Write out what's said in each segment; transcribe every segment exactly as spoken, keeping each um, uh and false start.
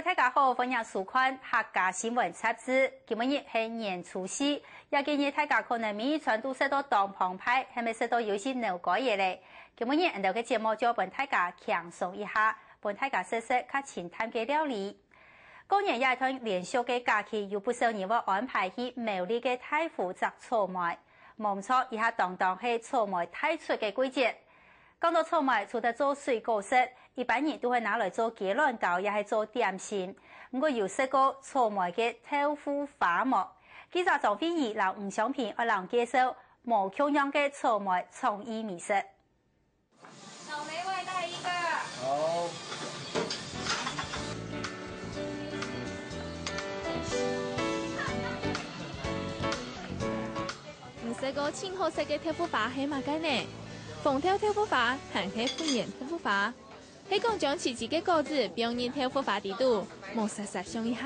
大家好，歡迎收看客家新聞雜誌。今晡日係年初四，這幾日大家可能每餐都食到當澎湃，還係食到有些腦該个咧。今晡日𠊎兜个節目就分大家輕鬆一下，分大家食食較清淡个料理。過年這一段連續个假期，有不少人會安排去苗栗个大湖摘草莓。無錯，這下當當係草莓大出个季節。 講到草莓，除忒做水果食，一般人都會拿來做雞卵糕，也係做點心。毋過有食過草莓个豆腐花無？記者張惠儀摎吳湘萍愛摎介紹無共樣个草莓創意美食。草莓味帶一個。好。 你食過盡好食个豆腐花係麼个呢？紅豆豆腐花還係粉圓豆腐花？係講將萋萋个果子放入豆腐花底肚，無煞煞想一下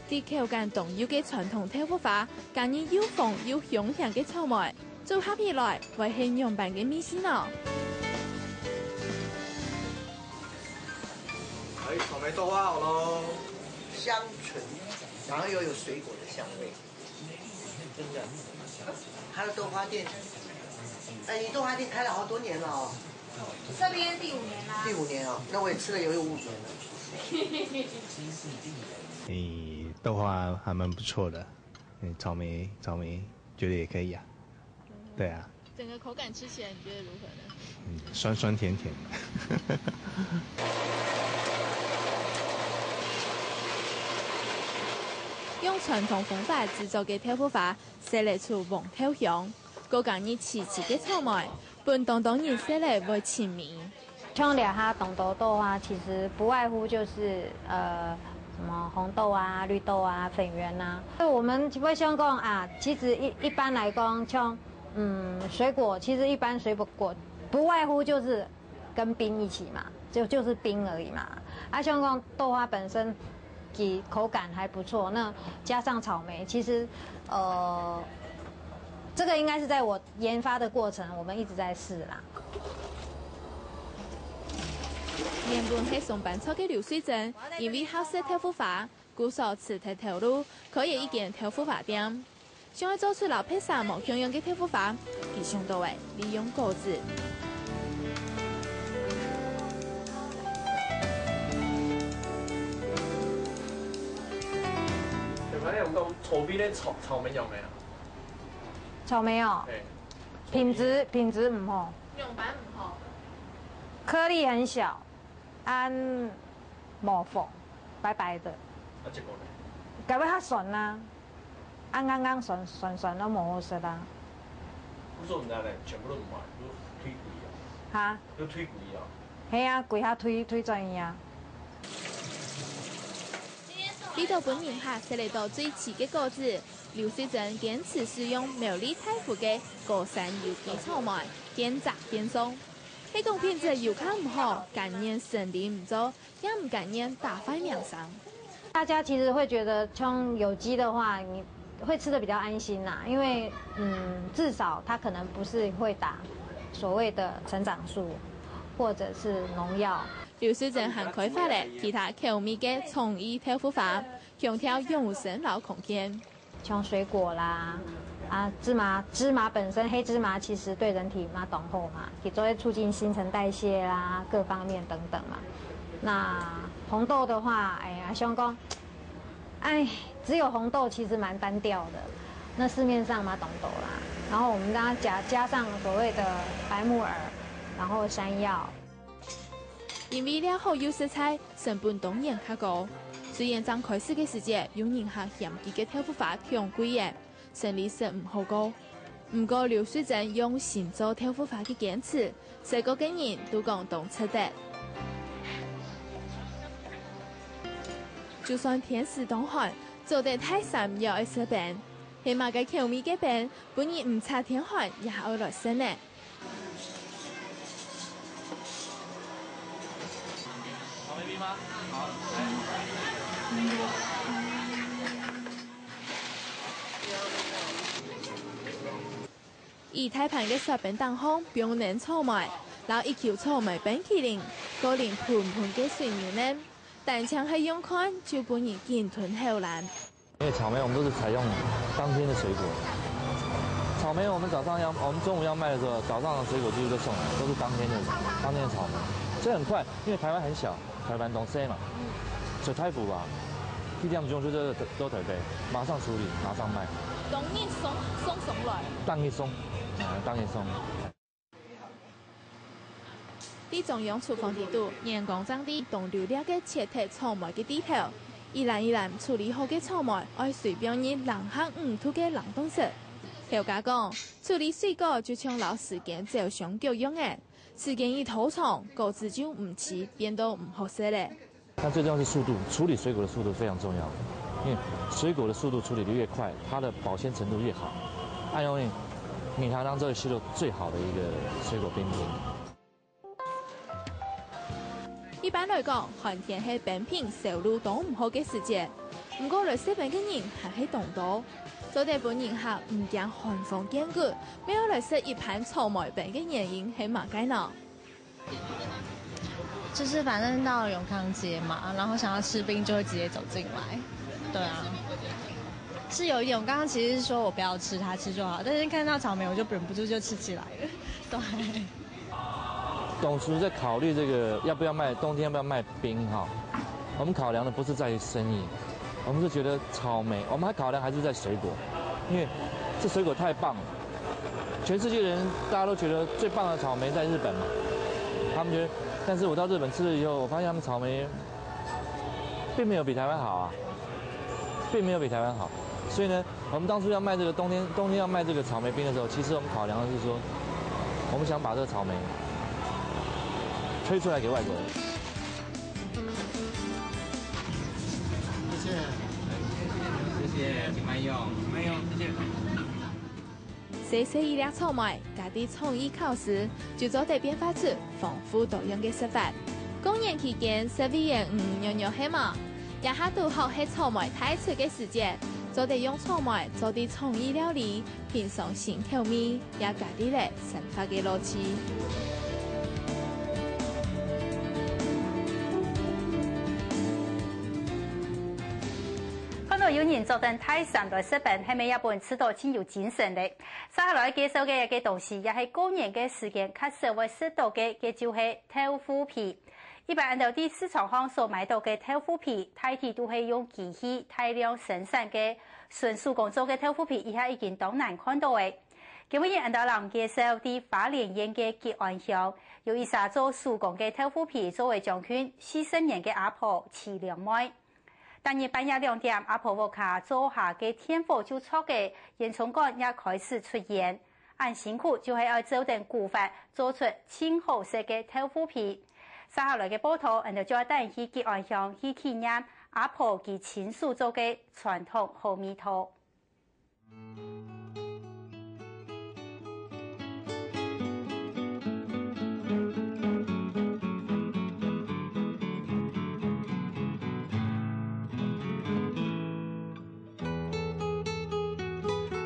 仔，在口感當幼个傳統豆腐花，加入又紅又香香个草莓，組合起來會係仰般个味緒呢？哎，草莓豆花好嘍。香醇，然後又有水果的香味。 它的豆花店，哎，你豆花店開了好多年了哦。這邊第五年啦。第五年哦，那我也吃了有五年了。嗯，豆花還蠻不錯的，嗯，草莓，草莓覺得也可以啊。對啊。整個口感吃起來，你覺得如何呢？嗯，酸酸甜甜。用傳統方法製作个豆腐花， 食得出黃豆香，過加入萋萋个草莓，分當多人食了會沉迷。像這下當多豆花，其實不外乎就是，呃，什麼紅豆啊、綠豆啊、粉圓啊。我們會想講啊，其實一，一般來講，像，嗯，水果，其實一般水果，不外乎就是 跟冰一起嘛，就，就是冰而已嘛。啊，像講豆花本身其口感還不錯，那加上草莓，其實，呃，這個應該是在我研發的過程，我們一直在試啦。原本係上班族个劉水珍，因為好食豆腐花， 故所辭忒頭路，開了一間豆腐花店。想愛做出摎別儕無共樣个豆腐花，佢想到了利用果子。有沒有用到草莓个草，草莓有沒有？草莓哦，嘿。品質，品質毋好。樣般毋好。顆粒很小。 恁無紅，白白的。啊，結果呢？該會較酸啊，恁硬硬酸酸酸都無好食啊。我說你那呢，全部都毋賣，都推貴啊。哈？都推貴啊。係啊，貴下推，推轉去啊。為著分人客食得到最萋个果子，劉水珍堅持使用苗栗大湖个高山有機草莓，見摘見送。 係講品質有較毋好，甘願生理毋做，也毋甘願打壞名聲。大家其實會覺得，像有機的話，你會吃得比較安心啦，因為，嗯，至少它可能不是會打所謂的成長素，或者是農藥。劉水珍還開發了其他口味个創意豆腐花，強調養生摎康健。 像水果啦，啊，芝麻，芝麻本身，黑芝麻其實對人體嘛當好嘛，佢做會促進新陳代謝啦，各方面等等嘛。那紅豆的話，哎呀，像講，哎，只有紅豆其實蠻單調的，那市面上嘛當多啦。然後我們剛剛加，加上所謂的白木耳，然後山藥， 因為料好又實在，成本當然較高。雖然正開始个時節，有人客嫌佢个豆腐花忒貴了，生理實毋好過。毋過劉水珍用心做豆腐花个堅持，食過个人都講當值得。就算天時當寒，做得大衫也愛食冰。係麼个口味个冰，分你毋擦天寒也愛來食呢？ 好，妹妹嗎？好，來。一大盤个雪冰頂項放等草莓，摎一球草莓冰淇淋，過淋歕歕个水牛奶。單淨係用看就分人緊吞口涎。因為草莓我們都是採用當天的水果，草莓我們早上要，我們中午要賣的時候，早上的水果幾乎都送來，都是當天的，當天的草莓，所以很快，因為台灣很小，台灣當細嘛，所以大埔啊，一點鐘就到，到台北，馬上處理，馬上賣。當日送，送上來。當日送，啊，當日送。 在中央廚房裡肚，員工正在當流掠个切忒草莓个地頭，一籃一籃處理好个草莓，愛隨便入零下五度个冷凍室。頭家講，處理水果就像摎時間走相逐樣仔，時間一拖長，果子就毋萋，變到毋好食咧。 它最重要是速度，處理水果的速度非常重要，因為水果的速度處理得越快，它的保鮮程度越好。哎呦喂，你才能做得吸收最好的一個水果冰品。一般來講，寒天係冰品銷路當毋好个時節，毋過來食冰个人還係當多。做得分人客毋驚寒風見骨，乜愛來食一盤草莓冰个原因係麼个呢？ 就是反正到了永康街嘛，然後想要吃冰就會直接走進來。對啊，是有一點，我剛剛其實是說我不要吃，他吃就好，但是看到草莓我就忍不住就吃起來了。對。董事在考慮這個要不要賣，冬天要不要賣冰哈？我們考量的不是在於生意，我們是覺得草莓，我們還考量還是在水果，因為這水果太棒了。全世界的人大家都覺得最棒的草莓在日本嘛，他們覺得，但是我到日本吃了以後，我發現他們草莓並沒有比台灣好啊，並沒有比台灣好。所以呢，我們當初要賣這個冬天，冬天要賣這個草莓冰的時候，其實我們考量的是說，我們想把這個草莓推出來給外國人。 細細一粒草莓，加在創意烤時，就做得變化出豐富多樣个食法。過年期間，食味噥毋肉肉係無？這下堵好係草莓大廚个時節，做得用草莓做得創意料理， 品嚐新口味，也加入了生活个樂趣。看到有人著等大衫來食冰，係乜這本試著盡有精神咧。接下來介紹个一個東西，也係過年个時間較少會食著个，該就係豆腐皮。 一般𠊎兜在市場項所買著个豆腐皮，大體都係用機器大量生產个純手工做个豆腐皮，這下已經當難看著咧。今晡日𠊎兜來介紹在花蓮縣个吉安鄉，有一儕做手工个豆腐皮做了將近四十年个阿婆徐良妹。逐日半夜兩點，阿婆屋下灶下个電火就著咧，煙囪管也開始出煙。 恁辛苦就係愛照等古法做出盡好食个豆腐皮。接下來个報導，𠊎兜就愛帶你去吉安鄉去體驗阿婆佢親手做个傳統好味道。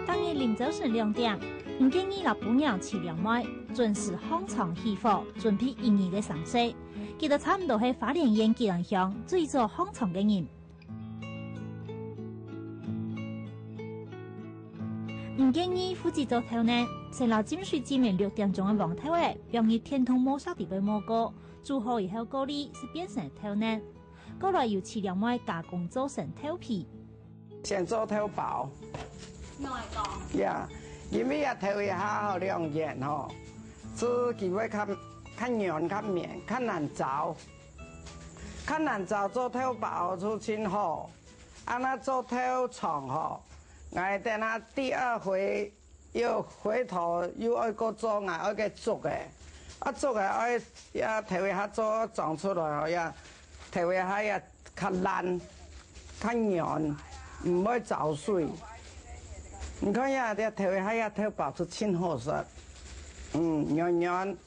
逐日臨朝晨兩點，吳建義摎餔娘徐良妹準時䟘床起火，準備一日个生事。佢兜差毋多係花蓮縣吉安鄉最早䟘床个人。吳建義負責做豆奶，先摎浸水浸滿六點鐘个黃豆仔，放入電動磨石裡背磨過，煮好以後過濾，就變成豆奶。 過來由徐良妹加工做成豆皮。先做豆包。仰會講？呀，因為這豆一下吼，兩年吼，係佢會較，較軟較綿，較難燥。較難燥做豆包就盡好。恁樣做豆腸吼，𠊎等下第二回 又回頭又愛過做，𠊎愛个竹仔，啊，竹仔愛也頭一下做裝出來吼，也頭一下也較爛、較軟，毋會燥水。你看呀，這頭一下也豆包就盡好食，嗯，軟軟。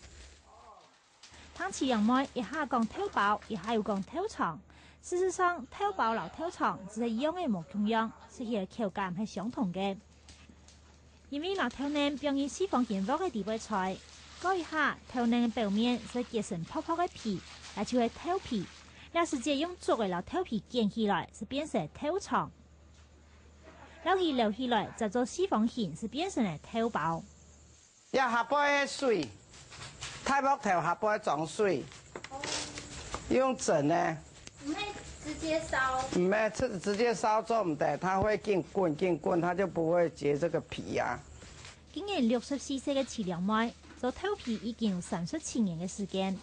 聽徐良妹一下講豆包，一下又講豆腸。事實上，豆包摎豆腸只係樣仔無共樣，食起來口感係相同个。因為摎豆奶放入四方形鑊仔裡背炊，過一下，豆奶个表面就結成薄薄个皮，也就係豆皮。這時節用竹仔摎豆皮捲起來，就變成豆腸。摎佢撈起來，再做四方形，就變成了豆包。這下背个水，大鑊頭下背裝水，用蒸个。毋係直接燒。毋係直，直接燒做毋得，它會緊滾緊滾，它就不會結這個皮啊。今年六十四歲个徐良妹，做豆皮已經有三十七年个時間。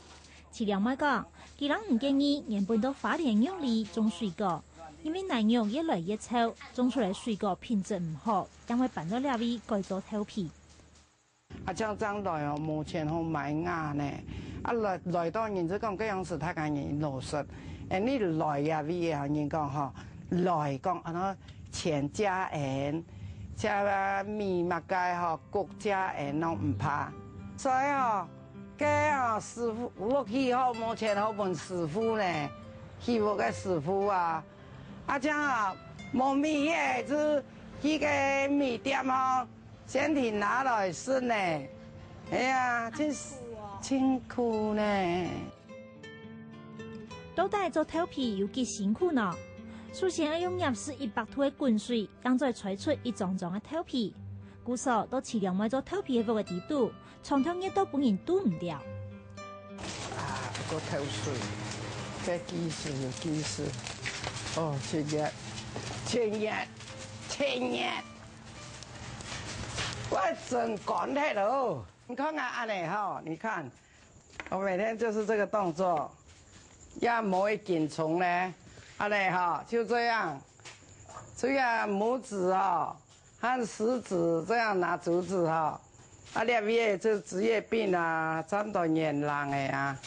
徐良妹講，佢摎吳建義原本到花蓮玉里種水果，因為南玉越來越臭，種出來水果品質毋好，正會搬到這位改做豆皮。啊，像這樣來哦，無錢好買瓦呢。啊，來，來到人就講，這樣子大家人老實。哎，你來呀，位啊，人講吼，來講，啊，錢加銀，加米麼个吼，穀加銀攏毋怕。所以吼，該吼，師傅，屋企吼，無錢好問師傅呢，起屋个師傅啊。啊，這樣啊，無米个，就去个米店吼， 先去拿來食呢。哎呀，真辛苦呢。到底做豆皮有幾辛苦呢？首先愛用攝氏一百度个滾水，正做得搓出一張張个豆皮。故所，到徐良妹做豆皮个屋个底肚，長透熱到分人堵毋著。啊，毋過透水，該技術有技術。哦，真熱，真熱，真熱。 我真乾忒了。你看啊，恁呢吼，你看，我每天就是這個動作，要磨一斤重呢，恁呢吼，就這樣，這樣拇指哦，和食指這樣拿竹子吼，啊，這位就職業病啊，差不多年老个啊，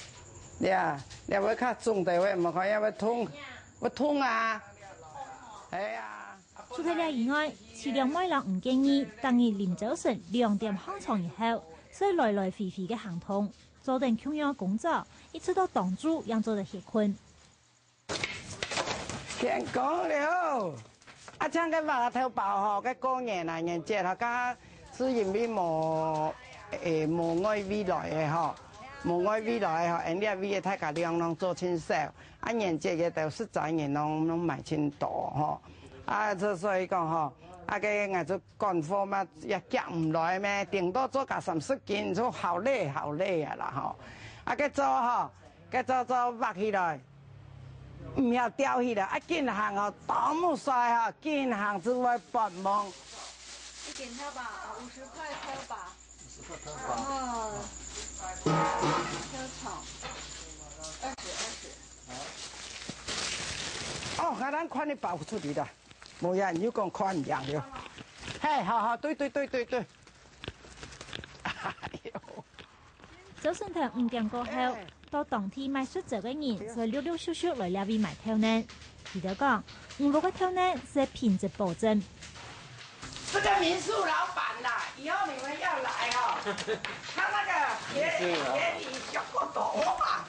對啊，這位較重个位，莫看也會痛，會痛啊，哎呀。 除忒這以外，徐良妹摎吳建義逐日臨朝晨兩點䟘床以後，就來來回回个行動，做等共樣个工作，一直到當晝正做得歇睏。天光了，啊，像該話頭包吼，該過年啊，年節吼，該係因為無，誒，無外位來个吼，無外位來个吼，𫣆這位个大家量攏做盡少。 啊，年節个都實在人攏，攏買盡多吼。啊，就所以講吼，啊，該𠊎就趕貨嘛，也夾毋來咩，頂多做甲三十斤，就好累好累啊啦吼。啊，該做吼，該做做挖起來，毋曉吊起來，啊，緊行吼，當無衰吼，緊行就會發夢。一點挑吧，啊，五十塊挑吧。 哦，車床，二十，二十。哦，還能看你包出去的，無呀，你又講看一樣的。嘿，好好，對對對對對。哎呦，朝晨頭五點過後， 到當地賣食齋个人，就陸陸續續來這位買豆奶。佢兜講，吳屋个豆奶係品質保證。這個民宿老闆啦，以後你們要來哦，他那個便，便宜小過多啊。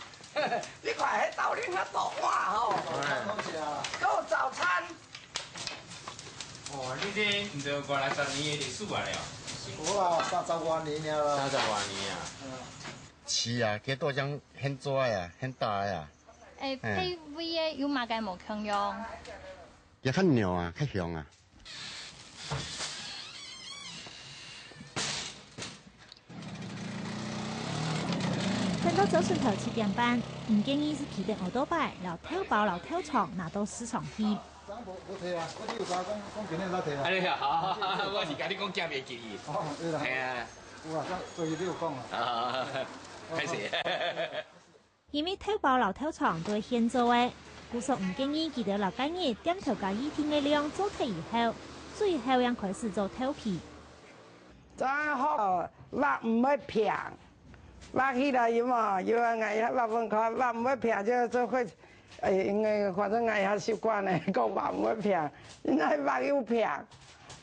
你看，還找另外多啊吼。哎。夠早餐。哦，你這毋就五六十年个歷史啊了？有啊，三十外年了啦。三十外年啊。嗯。 是啊，佢都像現做个啊，現打个啊。誒，嗯。配味个有麼个無共樣？也較濃啊，較香啊。等到朝晨頭七點半，吳建義就騎等奧多拜，摎豆包摎豆腸拿到市場去。 張伯，我提啊，我你有啥講，講今日才提啊？哎呀，好，好，好，我是跟你講，驚袂記去。哦，對啦。哎呀。有啊，上，所以你有講啊。啊，開始。因為豆包摎豆腸都係現做个，故所吳建義佢兜摎該日店頭家預定个量做忒以後，最後正開始做豆皮。正好，肉毋會平。 挖起來有無？有啊，𠊎也挖分看，挖毋會平就，就會，誒，因為反正𠊎也習慣了，講挖毋會平，應該挖又平。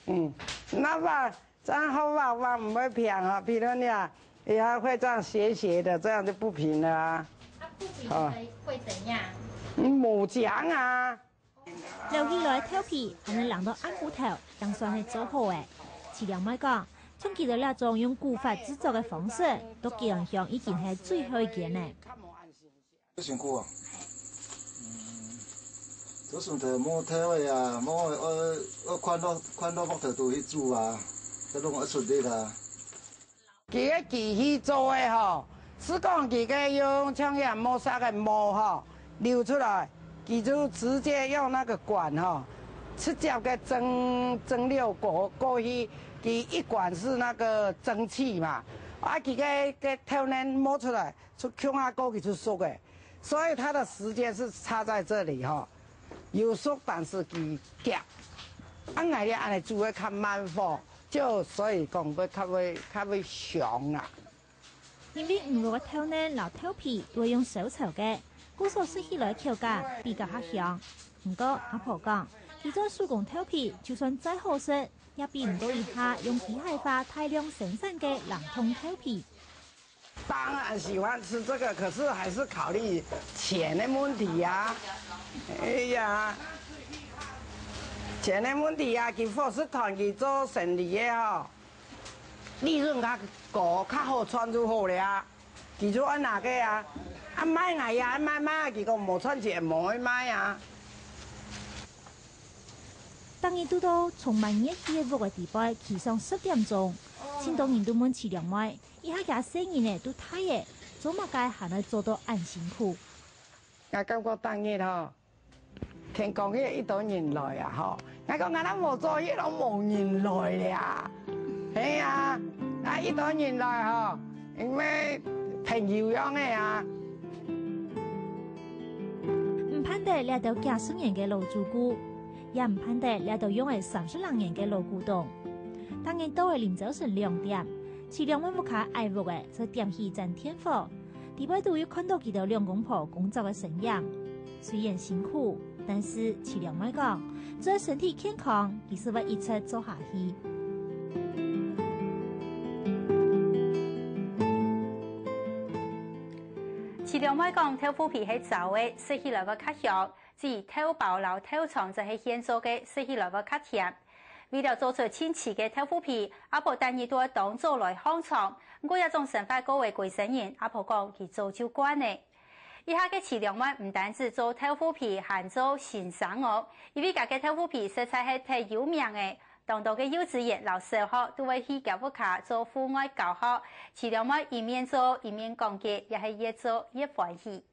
嗯，那挖，正好挖，挖毋會平吼，譬如你啊，也會這樣斜斜的，這樣就不平了啊。啊，不平會，哦。會怎樣？嗯，無講啊。 撈起來个豆皮，還能冷到暗晡頭，正算係做好个。徐良妹講，像佢兜這種用古法製作个方式，到吉安鄉已經係最後一間了。辛苦啊！做上頭無頭个啊，無个，愛，愛看到，看到木頭都去煮啊，該攏愛出力啊。佢个機器做个吼，係講佢个用像个磨砂个膜吼，流出來，佢就直接用那個管吼，直接个蒸，蒸餾過，過去，佢一管係那個蒸汽嘛，啊，佢个，个頭呢磨出來，就共下過去就熟个。 所以它的時間是差在這裡吼，有熟，但是佢遽。啊，𠊎兜恁呢煮會較慢火，就所以講會較會，較會香啊。因為魚肉个頭呢摎頭皮都會用燒炒个，故所食起來口感比較較香。毋過阿婆講，佢做手工頭皮，就算再好食，也比毋到一下用機械化大量生產个冷凍頭皮。 當然喜歡吃這個，可是還是考慮錢的問題呀。哎呀，錢的問題呀，佢伙食團佢做生理个吼，利潤較高，較好賺就好了啊。佢就愛拿个啊，啊，賣𠊎呀，賣賣，佢講無賺錢，無愛賣啊。逐日堵到充滿熱氣个屋个底背，起床十點鐘，盡多人都問徐良妹， 一下厥細人仔都大了，做麼个還愛做到恁辛苦？𠊎感覺逐日吼，天光日一多人來啊吼，𠊎講𠊎若無做，一路無人來了。係啊，啊一多人來吼，因為朋友樣个啊。毋盼得這兜幾十年个老主顧，也毋盼得這兜用了三十零年个老古董。逐日到了臨朝晨兩點， 徐良妹屋下矮屋仔，就點起盞電火，底背肚又看到佢兜兩公婆工作个身影。雖然辛苦，但是徐良妹講，只要身體健康，佢就會一直做下去。徐良妹講，豆腐皮係燥个，食起來會較香，至於豆包摎豆腸就係現做个，食起來會較甜。 為了做出盡齊个豆腐皮，阿婆逐日都愛當早來䟘床，毋過這種生活較為歸生人，阿婆講佢早就慣了。這下个徐良妹毋單止做豆腐皮，還做新生哦，因為厥个豆腐皮實在係忒有名了，當多个幼稚園摎小學都會去厥屋下做戶外教學。徐良妹一面做一面講解，也係越做越歡喜。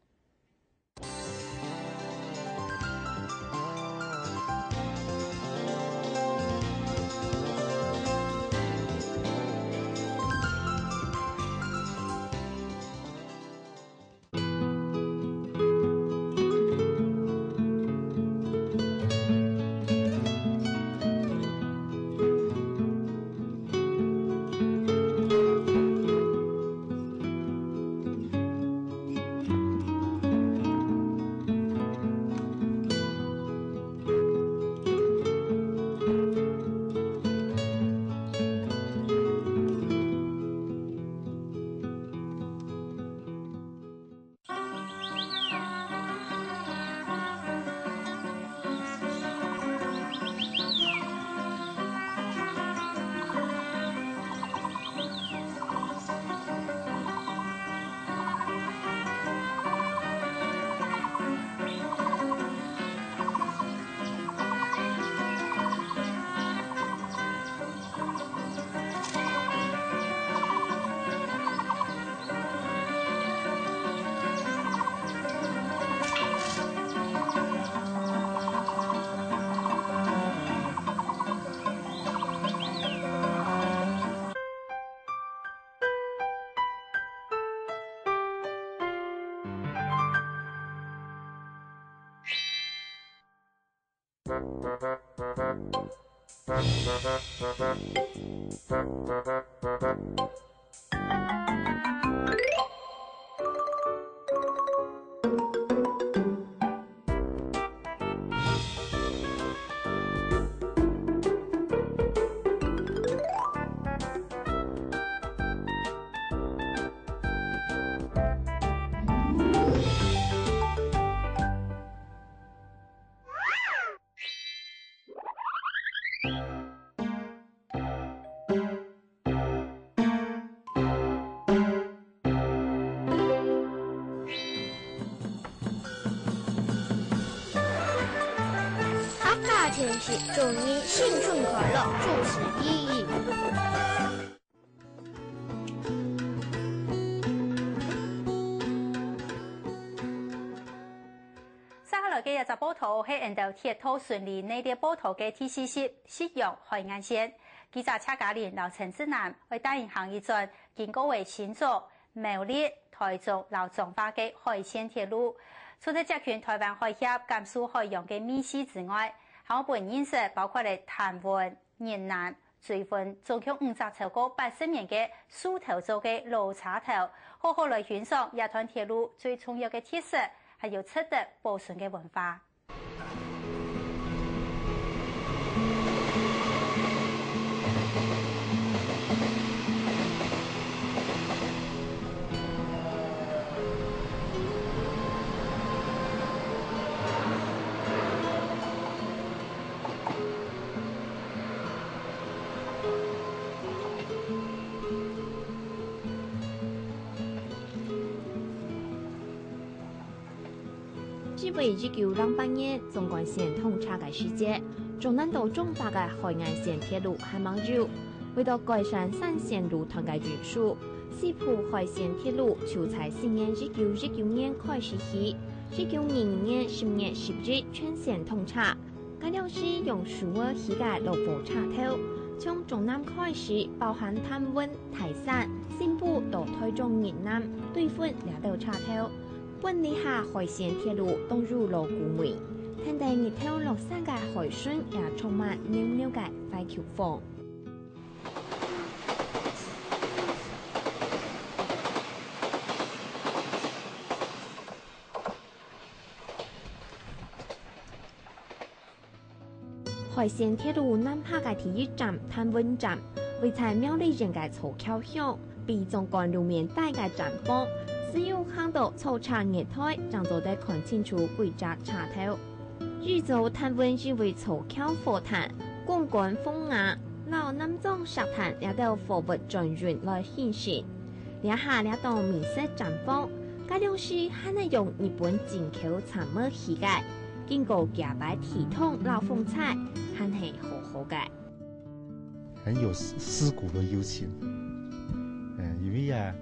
千禧，祝你新春快乐，祝事如意。接下來个一隻報導係𫣆兜鐵道巡禮系列報導个第四集，夕陽海岸線。記者謝嘉玲摎陳志南愛帶你行一轉經過个新竹、 苗栗、臺中摎彰化个海線鐵路。除忒接近臺灣海峽，感受海洋个味緒之外，還有分人認識包括了潭灣、日南、水溫總共五隻超過八十年个樹頭做个老車頭，好好來欣賞這段鐵路最重要个特色，還有值得保存个文化。 因為一九零八年縱貫線通車个時節，中南到彰化个海岸線鐵路還吂有。為著改善山線路段个運輸，西部海線鐵路就在西元一九一九年開始起，一九二二年十月十日全線通車。 該了時用樹仔起个老火車頭，從中南開始，包含潭灣、大山、新埔到臺中日南、對分這兜車頭，分這下海線鐵路當有老古味。跈等日頭落山个海脣，也充滿暖暖个懷舊風。 海線鐵路南下个第一站潭灣站，位在苗栗縣个草橋鄉，比縱貫路面大个站房，只有行到草車月台，正做得看清楚歸隻車頭。以早潭灣因為草橋貨攤、公館風雅摎南庄石炭這兜貨物轉運來興盛。 這下這棟美式站房，該了時還係用日本進口杉木起个，經過幾擺地動摎風搓，還係好好个。很有思，思古的幽情。嗯，因為啊，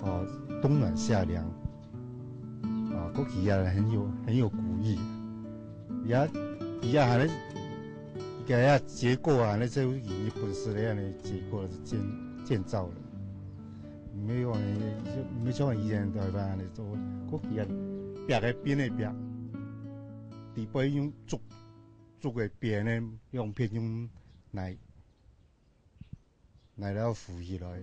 哦，冬暖夏涼，啊，過去啊，很有，很有古意。也，也還係，這个啊，結構啊，那這有日本式的那結構的建，建造的。 毋係講，毋係像以前台灣安尼做，過去啊，壁个邊个壁，底背用竹，竹个邊个，用片用泥，泥了扶起來。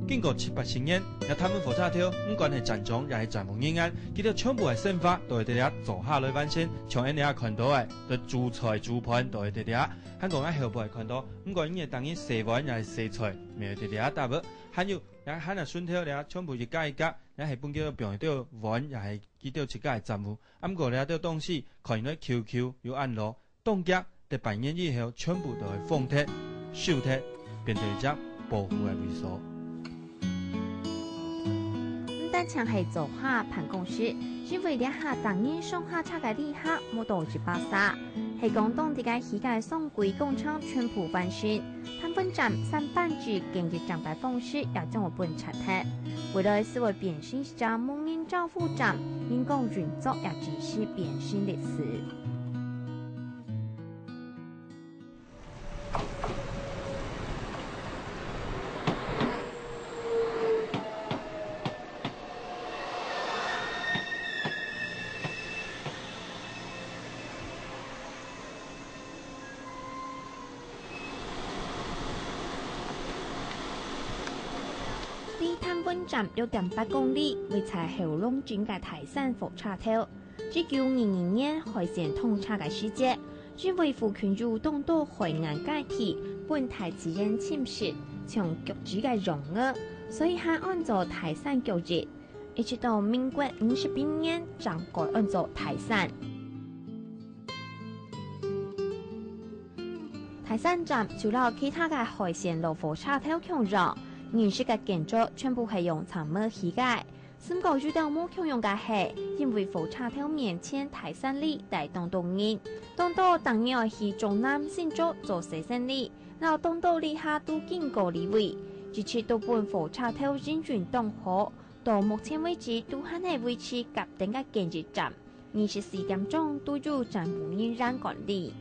經過七八十年，這潭灣火車頭，毋管係站長也係站務人員，佢兜全部个生活都會在這坐下來完成，像𫣆這看到个，就煮菜煮飯都會在這。還講𫣆後背看到，毋管你係逐日洗碗也係洗菜，乜會在這搭無？還有 這還啊，脣頭這全部一格一格，這係分佢放兜碗，也係佢兜自家个雜物。啊，毋過這兜東西看起來舊舊又恁老，當遽得半年以後，全部都會放忒、收忒，變成一隻保護个位所。毋單淨係坐下辦公室，因為這下逐日上下車个旅客無到一百儕，係講當地个起个上櫃工程全部完成， 潭灣站三班制簡易站个方式也將會分拆忒。未來就會變成一隻無人招呼站，人工運作也正式變成歷史。 離潭灣站六點八公里，位在後龍鎮个大山火車頭。一九二二年海線通車个時節，因為附近有當多海岸階梯，分大自然侵蝕，像腳趾个樣仔，所以還安做大山腳跡。一直到民國五十八年正改安做大山。大山站就摎其他个海線老火車頭共樣，原始个建築全部係用杉木起个。毋過有兜無共樣个係，因為火車頭面前大山裡戴當多人，當多逐日愛去中南新竹做細生理，摎當多旅客都經過這位，一直都分火車頭營運當好。 到目前為止都還係維持甲等个檢疫站，二十四點鐘都有站務人員管理。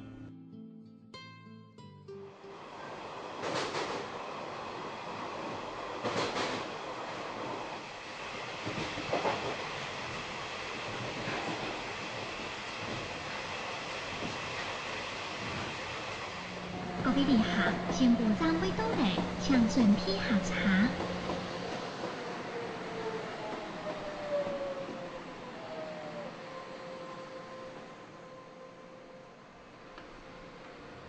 各位旅客，前部站會到了，請準備下車。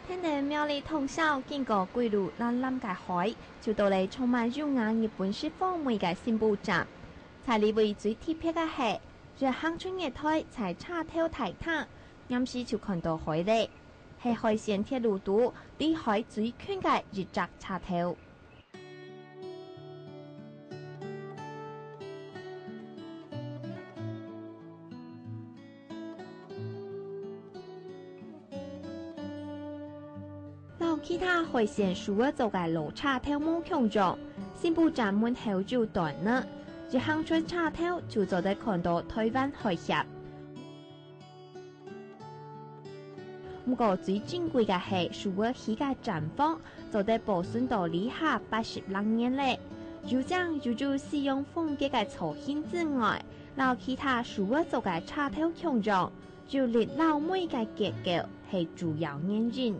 跈等苗栗通霄，經過歸路藍藍个海，就到了充滿優雅日本式風味个新埔站。在這位最特別个係，一行出月台在車頭大廳，臨時就看到海了，係海線鐵路肚離海最近个一隻車頭。 摎其他海線首爾做个老車頭無共樣，新埔站門口有段仔，一行出車頭就做得看到台灣海峽。 毋過最珍貴个係首爾起个站房，做得保存到這下八十零年了。有靚又有西洋風格个造型之外，摎其他首爾做个車頭共樣，有立摎尾个結構係主要原因。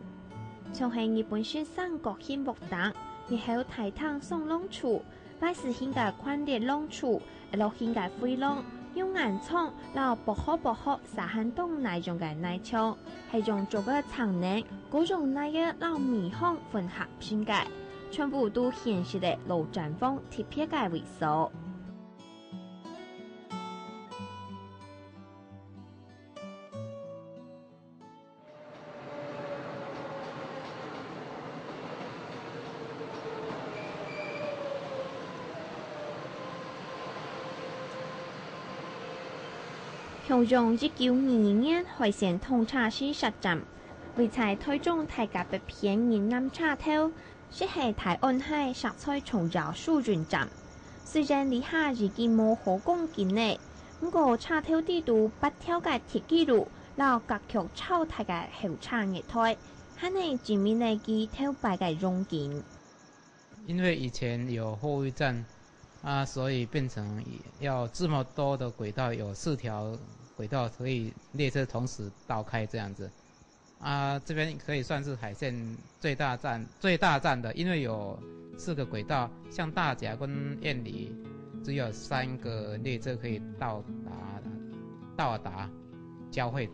像係日本式三角形屋頂，日後大廳上廊處， Y字形个寬裂廊柱，L形个迴廊，有岩窗摎薄荷薄荷沙漢洞泥樣个泥牆，係用竹仔撐等，各樣泥仔摎米糠混合拼个，全部都顯示了老站房特別个位所。 共樣一九二二年海線通車時設站，位在台中大甲北片仁南車頭， 係大安溪石菜重要疏運站。雖然這下已經無好光景了，毋過車頭底肚八條个鐵枝路摎格局超大个候車月台，還係證明了佢頭擺个榮景。因為以前有貨運站啊，所以變成要這麼多的軌道，有四條軌道可以列車同時倒開這樣子。 啊，這邊可以算是海線最大站，最大站的，因為有四個軌道，像大甲跟燕裡只有三個列車可以到達，到達交匯。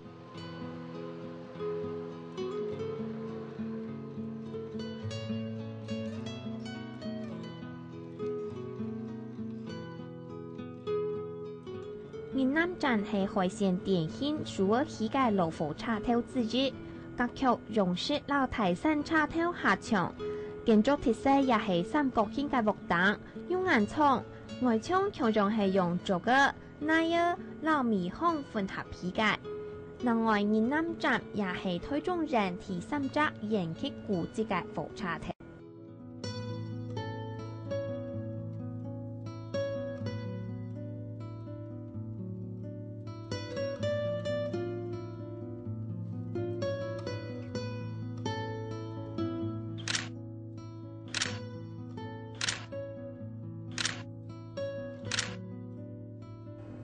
仁南站係海線典型首爾起个老火車頭之一，格局、樣式摎大山車頭較像，建築特色也係三角形个屋頂，有岩窗，外牆共樣係用竹仔、泥仔摎米糠混合起个。另外，仁南站也係台中縣第三隻延續古蹟个火車頭。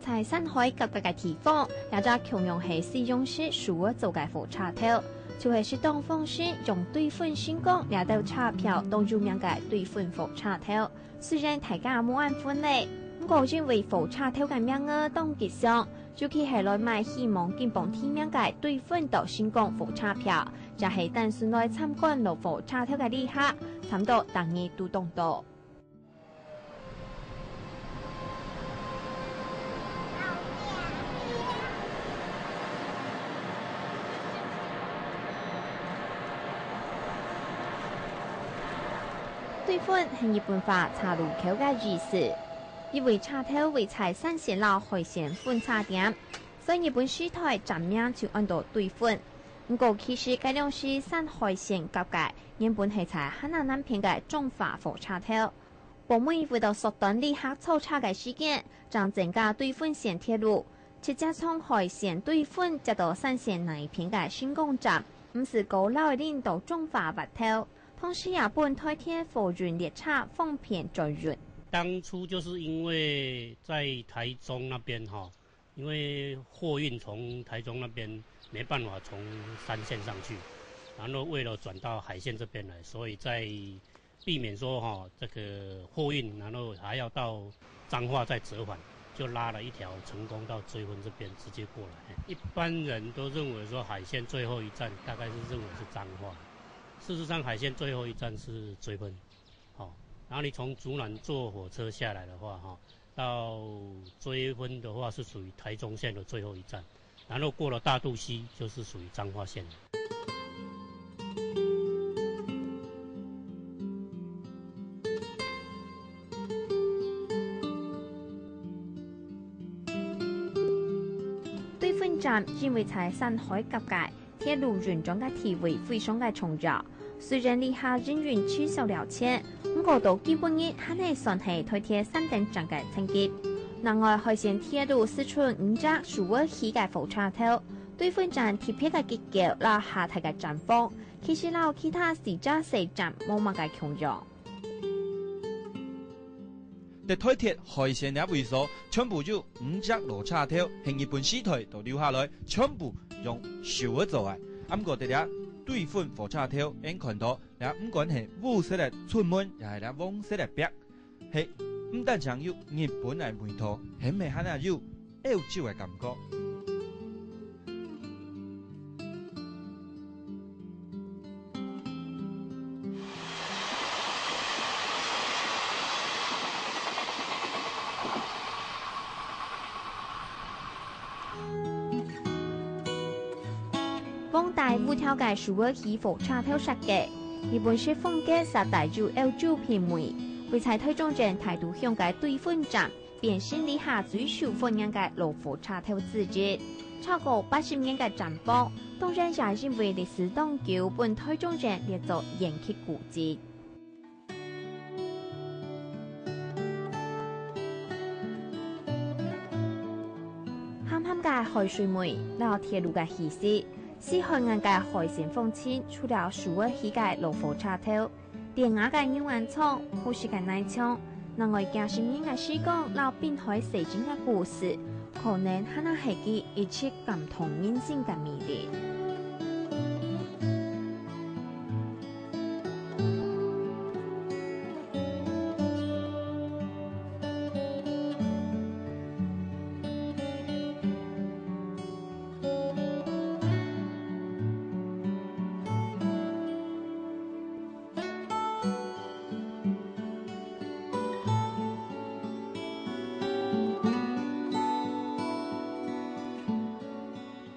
在山海夾角个地方，這隻共樣係西洋式首爾做个火車頭，就係適當方式用對分成功這兜車票當有名个對分火車頭。雖然大家無恁分咧，毋過因為火車頭个名額當吉祥，尤其係來買希望金榜題名个對分到成功火車票，也係單純來參觀老火車頭个旅客，差毋多逐日都當多。堆粉係日本話茶滷溝个意思。因為茶頭位在山線摎海線分叉點，所以日本時代站名就安到堆粉。毋過其實該量時山海線夾个原本係在還較南片个彰化火車頭。 部門為到縮短旅客坐車个時間，正增加堆粉線鐵路，直接從海線堆粉接到山線南片个新港站，毋使過荖零到彰化斡頭，同時也分台鐵貨運列車方便轉運。當初就是因為在台中那邊哈，因為貨運從台中那邊沒辦法從山線上去，然後為了轉到海線這邊來，所以在避免說哈，這個貨運，然後還要到彰化再折返，就拉了一條成功到追分這邊直接過來。一般人都認為說海線最後一站大概是認為是彰化，事實上海線最後一站是追分。好，然後你從竹南坐火車下來的話，哈，到追分的話是屬於台中線的最後一站，然後過了大肚溪就是屬於彰化線。堆粉站因為在山海夾个， 鐵路運轉个地位非常个重要。雖然這下營運取消了前，毋過到今晡日還係算係台鐵三等站个等級。另外，海線鐵路四川五隻首爾去个火車頭，堆粉站特別个結構摎狹大个站房，其實摎其他四隻細站無麼个共樣。 在台鐵海線這位所，全部有五隻老車頭，係日本時代到留下來，全部用樹仔做个。毋過在這堆粉火車頭，𠊎看到這毋管係烏色个出門，也係這黃色个壁，係毋單淨有日本个味道，還係還有 歐洲个感覺。黃帶烏條个首爾去火車頭設計，日本式風格煞帶有歐洲品味，位在台中站大肚鄉个堆粉站， 變成這下最受歡迎个老火車頭之一。超過八十年个站房，當然也因為歷史當久，分台中人列做延吉古蹟。鹹鹹个海水味，摎鐵路个氣息，西海岸个海鮮風情，除了首爾去个老火車頭， 典雅个牛丸腸，好食个奶醬，另外幾十年个時光摎濱海細鎮个故事，可能還係佢一直感動人心个魅力。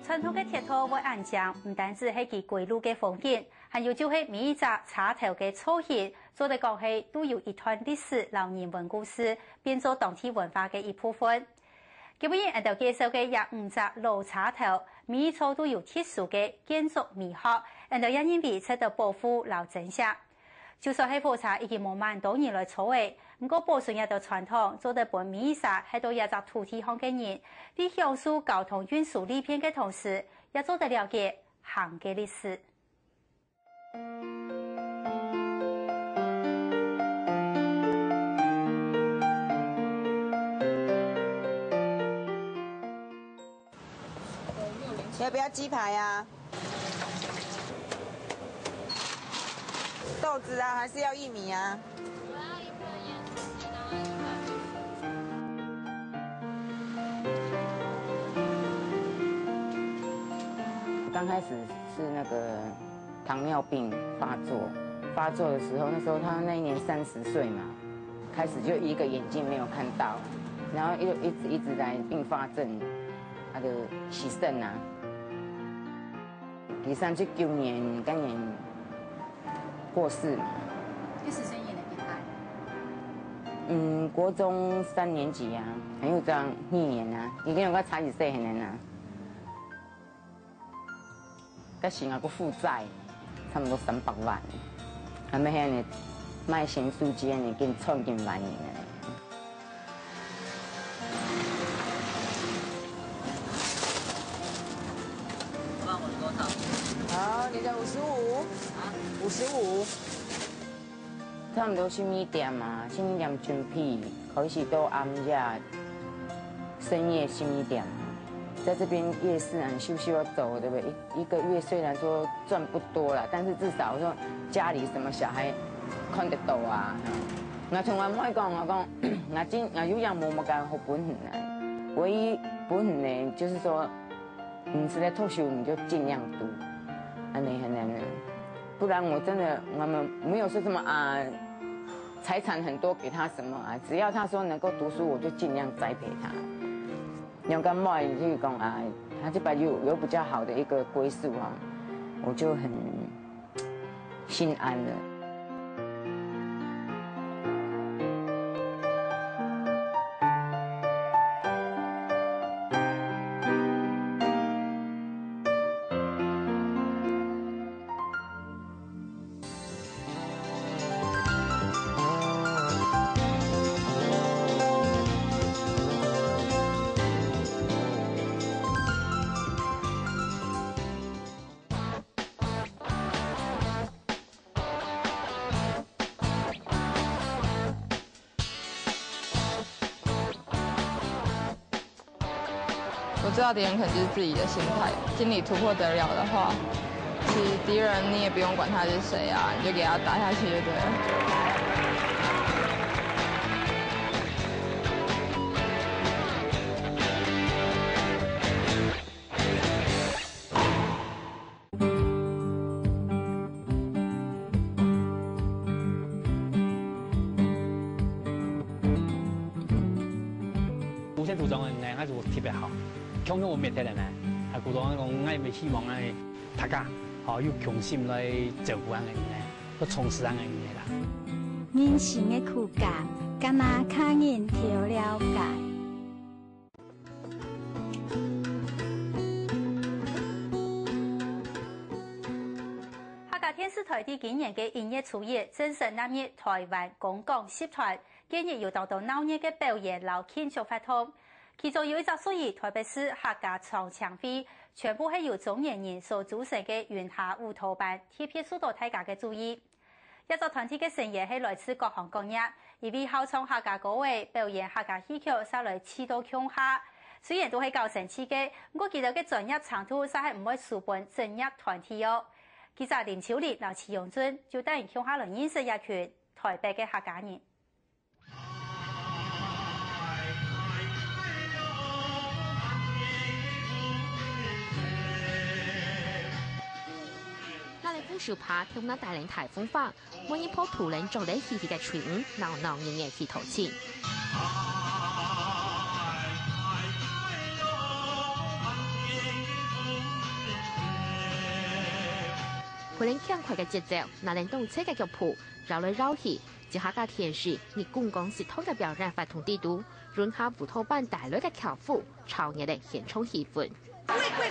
傳統个鐵道會恁靚，毋單止係佢歸路个風景，還有就係每一隻車頭个造型，做得講係都有一段歷史摎人文故事，變做當地文化个一部分。 今晡日𠊎兜介紹个這五隻老車頭，每一座都有特殊个建築美學，𠊎兜也認為值得保護摎珍惜。就算係火車已經無恁多人來坐了，毋過保存這兜傳統，做得分每一儕歇到這隻土地項个人，在享受交通運輸利便个同時，也做得了解行个歷史。 要不要雞排啊？豆子啊，還是要玉米啊？我要一份盐酥雞，然後一份。剛開始是那個糖尿病發作，發作的時候，那時候他那一年三十歲嘛，開始就一個眼睛沒有看到，然後又一直一直來併發症，他的洗腎啊。佢三十九年該年過世嘛。佢洗腎係哪年？嗯，國中三年級啊，還有這樣一年啊，已經有个差一歲很難啊。但是啊，个負債差不多三百萬，還沒還呢，賣鹹酥雞呢，已經賺緊萬元了。好，你的五十五，五十五。 差毋多十二點啊，十二點準備，開始到暗夜，深夜十二點啊，在這邊夜市啊，你咻咻要走，對不對？一，一個月雖然說賺不多啦，但是至少說家裡什麼小孩看得到啊。嗯。𠊎從來毋會講，𠊎講，𠊎真，𠊎有影無麼个好分享啊。唯一分享呢，就是說， 你是在退休，你就盡量讀，恁呢很難的。不然我真的，我們沒有說什麼啊，財產很多給他什麼啊，只要他說能夠讀書，我就盡量栽培他。有个妹就是講啊，他這擺有，有比較好的一個歸宿啊，我就很 心安了。我最大的敌人可能就是自己的心態，心理突破得了的話，其實敌人你也不用管他是誰啊，你就給他打下去就對了。無線組裝个呢，那就特別好，強強有滅忒个呢。啊，股東講，𠊎也希望呢，大家，吼，有共心來照顧恁个呢，去重視恁个呢啦。人生个苦甘，敢若客人調了解。 客家電視台在今年个一月初一正式納入台灣公共集團，近日有當多鬧熱个表演摎慶祝活動。其中有一隻屬於台北市客家長青會，全部係由中年人所組成个雲霞舞蹈班，特別受到大家个注意。 這隻團體个成員係來自各行各業，一位好唱客家歌仔、表演客家戲曲，煞來聚到共下。雖然都係搞生趣个，毋過佢兜个專業程度煞係毋會輸分職業團體哦。記者林秋玲摎徐永俊就帶你共下來認識這群台北个客家人。 拿等扶手耙，頭那戴等大風花，每日抱土人著等喜氣个隊伍，鬧鬧熱熱去討親。配等輕快个節奏，拿等當脆个腳步， 繞來繞去，在客家電視日光光食堂个表演活動裡肚，雲霞舞蹈班帶來个巧虎，炒熱了現場氣氛。會，會，會，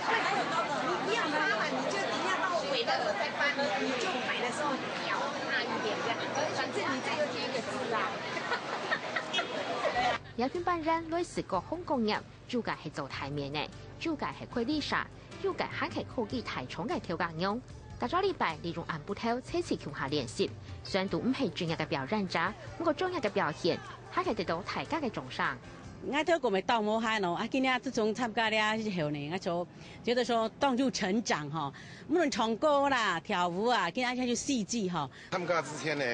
你不要拉嘛，你就等一下到我尾的時候再翻，你就擺的時候你搖它一點這樣，反正你這又是一個字啦。這群班員來自各行各業， 有个係做大麵个，有个係快遞車，有个還係科技大廠个頭家娘。逐隻禮拜利用暗晡頭齊齊共下練習，雖然都毋係專業个表演者，毋過專業个表現還係得到大家个掌聲。𠊎頭過乜鬥無閒哦，啊，今日自從參加了以後呢，𠊎就覺得說當有成長吼，無論唱歌啦、跳舞啊，今日就四季吼。參加之前呢，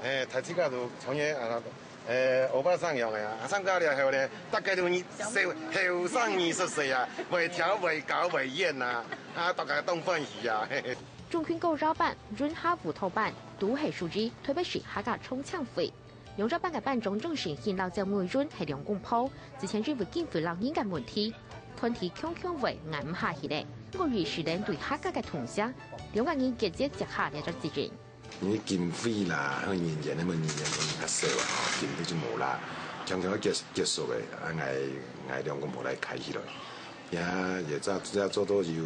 誒，大自家都從前啊， 誒，歐巴桑樣个啊，參加了後呢，大家都二，後，後生二十歲啊，會跳、會搞、會演啊，啊，大家當歡喜啊，嘿嘿。中興高招班、雲霞舞蹈班都係屬於台北市客家長青會。兩隻班个班長鍾成興摎趙美雲係兩公婆，之前因為經費摎人个問題，團體強強會挨毋下去咧。毋過佢兜對客家个痛惜，兩個人結結接下這隻責任。因為經費啦，還有人員，因為人員可能較少啊，吼，經費就無啦，強強要結結束个，啊，𠊎𠊎兩公婆來開起來，也也做也做到有，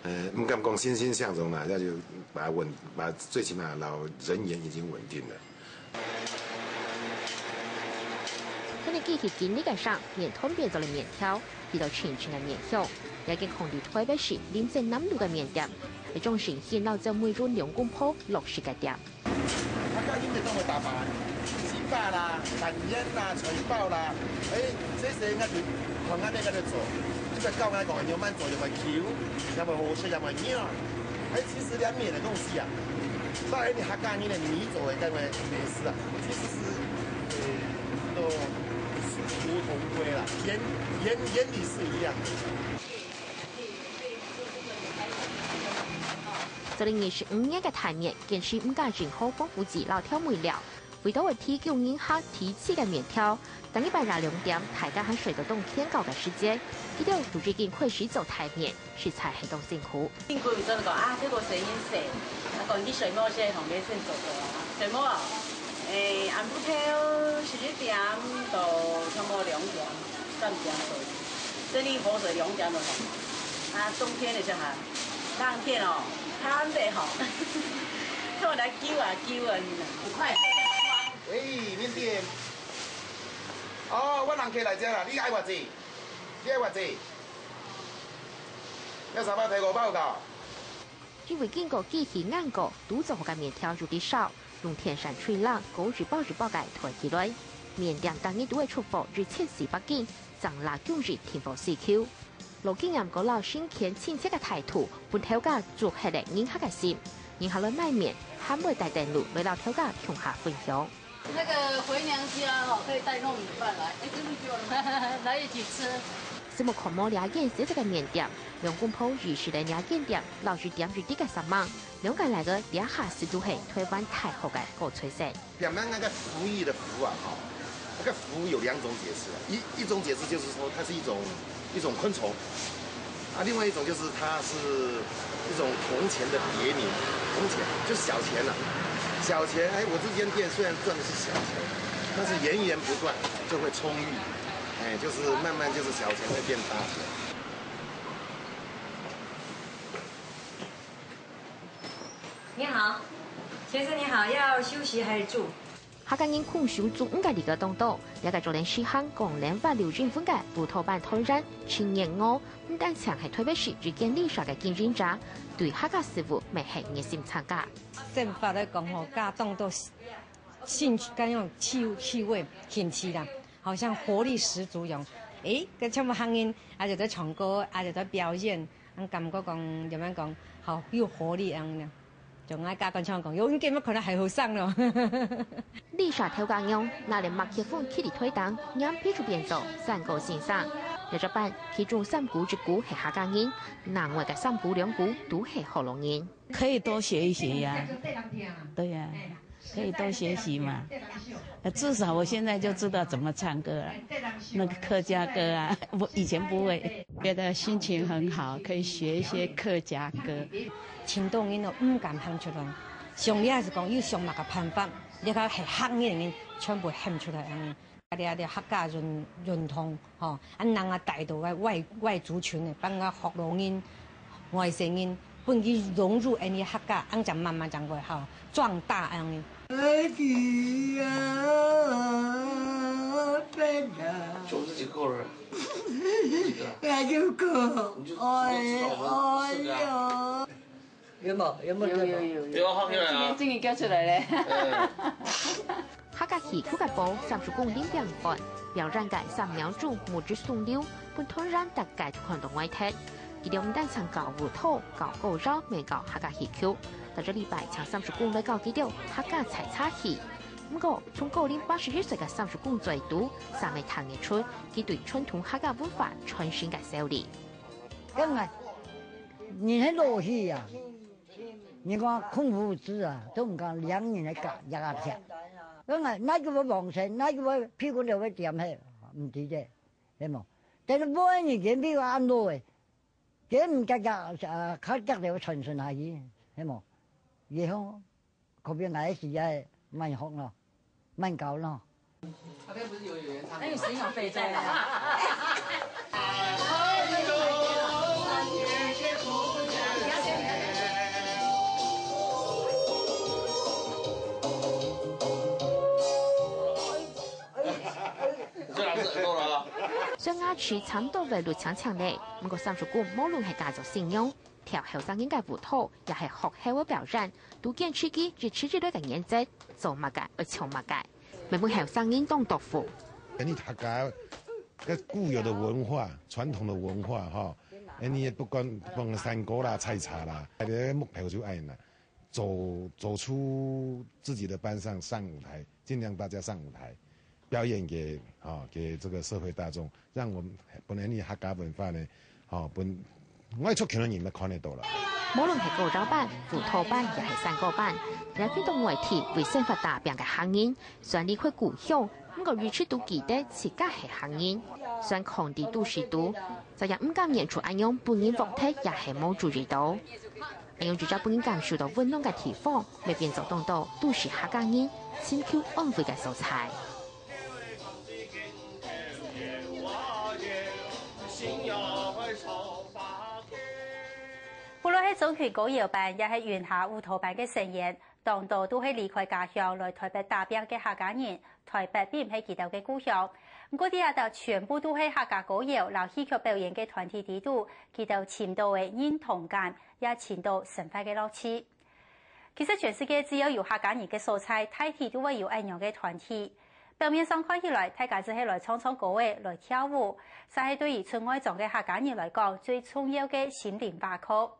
呃，毋敢講欣欣向榮啦，也就把穩把最起碼老人員已經穩定了。 看到機器經歷个上，麵團變做了麵條，味道清清个麵香，也更看到台北市林森南路个麵店，一種新鮮老酒味入兩公婆落實个店。客家人就當會打扮，粢粑啦、粄圓啦、菜包啦，誒，這些應該就看恁樣該做，就係教𠊎講，愛慢慢做，愛慢慢勼，愛慢慢好食，愛慢慢軟。 哎，其實這麵个東西啊，在你客家人个米做个該个美食啊，其實是，呃，都殊途同歸啦，原原原理是一樣的。做了二十五年个大麵，堅持毋加任何防腐劑摎調味料， 為到愛提供人客提氣个麵條，逐日半夜兩點，大家還睡到當天光个時節，佢兜就已經開始做大麵，實在係當辛苦。辛苦，真个講啊，這個水煙水，啊，講你水某先同你先做做啊，水某啊，誒，暗晡頭十一點到差不多兩點、三點左右，這裡火水兩點就好。啊，冬天的時候啊，冷天哦，還得好，看我來救啊救啊，你呢，五塊。 喂，麵店。哦，我人客來遮啦，你愛偌濟？你愛偌濟？要三包提五包有夠？因為經過機器研究，堵做好个麵條有得燒，用電扇吹冷，過一包一包个推起來。麵店逐日都會出貨一千四百斤，正拉工人訂貨需求。 老經驗過摎辛勤親切个態度，分頭家捉核了人客个心。人客來買麵，還會帶等路來摎頭家共下分享。那個回娘家哦，可以帶糯米飯來，哎，真的給我來一起吃。心目看無這間細細个麵店，兩公婆二十年這間店，摎一點一滴个煞猛，兩個倈仔這下斯都係台灣大學个高材生。 點樣那個服務的服啊，哈，那個服有兩種解釋啊。一一種解釋就是說它是一種一種昆蟲，啊，另外一種就是它是一種銅錢的別名，銅錢就是小錢了。小錢，哎，我這間店雖然賺的是小錢，但是源源不斷就會充裕，哎，就是慢慢就是小錢會變大錢。 你好，先生你好，要休息還是住？客家人空手做五個禮拜當多，這個做人時行光臨萬流人文个烏托邦團員陳燕娥，毋單淨係台北市一間旅社个經營者，對客家事務乜係熱心參加。生活來講吼，家當多興趣，該種氣氣味興趣啦，好像活力十足樣。誒，跟全部客人，啊，有在唱歌，啊，有在表演， 恁感覺講，仰般講，好有活力恁樣。像𠊎家官常講，有你今日可能還後生咯。旅社頭家娘，拿等麥克風企在台頂，眼皮就變做山歌先生。這隻班，其中三姑一姑係客家人，另外个三姑兩姑都係學老人。可以多學一些呀。對呀。 可以多學習嘛。呃，至少我現在就知道怎麼唱歌了，那個客家歌啊，我以前不會。覺得心情很好，可以學一些客家歌。盡多人都毋敢喊出來，像你還係講有想麼个辦法，你看係客人全部喊出來恁樣。 這這客家運運動吼，恁樣啊帶到个外外族群个，分个學老人、外省人，分佢融入𠊎等客家，恁樣慢慢正會吼壯大恁樣。哎呀，笨啊！就這幾個人，這個，哎呦哥，你就知道我們四個啊。哎呦。 有無？有無？有有有有。有，好起來啊。今天終於叫出來了。嗯。客家戲曲个報，三叔公領獎分，表演个三秒鐘，目汁橫流，分團員大家都看到呆忒。佢兜毋單淨教舞蹈、教歌謠，乜教客家戲曲。逐隻禮拜請三叔公來教佢兜客家採茶戲。毋過，從高齡八十一歲个三叔公嘴肚，煞乜聽得出佢對傳統客家文化傳承个愁慮。當然， 人係老去啊，人講孔夫子啊，都毋講兩人个家也啊撇。當然，哪個會往生，哪個會屁股就會點嘿，毋知个，係無？但是每人間比較安樂个，佢毋夾夾，啊，較夾就會傳承下去，係無？以後可比𠊎个時代慢學咯，慢教咯。那边不是有有人唱歌吗？那有声音有背对啊。虽然是耳朵了啊。虽然牙齒差毋多會露青青咧，毋過三叔公無論係家族信仰，跳後生人个舞蹈，也係學校个表演，都堅持佢一直以來个原則，做麼个愛唱麼个，毋會分後生人當多苦。你客家个固有的文化、傳統的文化哈，哎，你也不管放山歌啦、採茶啦，哎，目標就愛那。 走走出自己的班上上舞台，盡量大家上舞台表演給啊、給這個社會大眾，讓我們本來你客家文化呢，啊、本外出去的人都看得到了。無論係古調班、舞蹈班，也係山歌班，了解到外地為生活打拚个客人，雖然離開故鄉，毋過一直都記得自家係客人。雖然囥在都市肚，再也毋敢演出恁樣分人忘忒，也係無注意到。 恁樣一隻分人感受到溫暖个地方，乜變做當多都市客家人尋求安慰个所在。不論係中區歌謠班，也係雲霞舞蹈班个成員，當多都係離開家鄉來臺北打拚个客家人。 臺北並毋係佢兜个故鄉。毋過，在這兜全部都係客家歌謠摎戲曲表演个團體裡肚，佢兜尋到个認同感，也尋到生活个樂趣。其實，全世界只要有客家人个所在，大體都會有恁樣个團體。表面上看起來，大家只係來唱唱歌仔、來跳舞，嗄係對於出外莊个客家人來講，最重要个心靈依靠。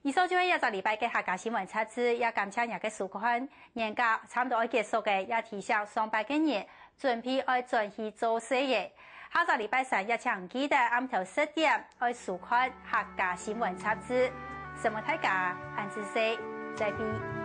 以上就係這隻禮拜个客家新聞雜誌，也感謝你个收看。年假差毋多愛結束个，也提醒上班个人準備愛轉去做事个。下隻禮拜三也請記得暗頭十點愛收看客家新聞雜誌。承蒙大家，恁仔細，再會。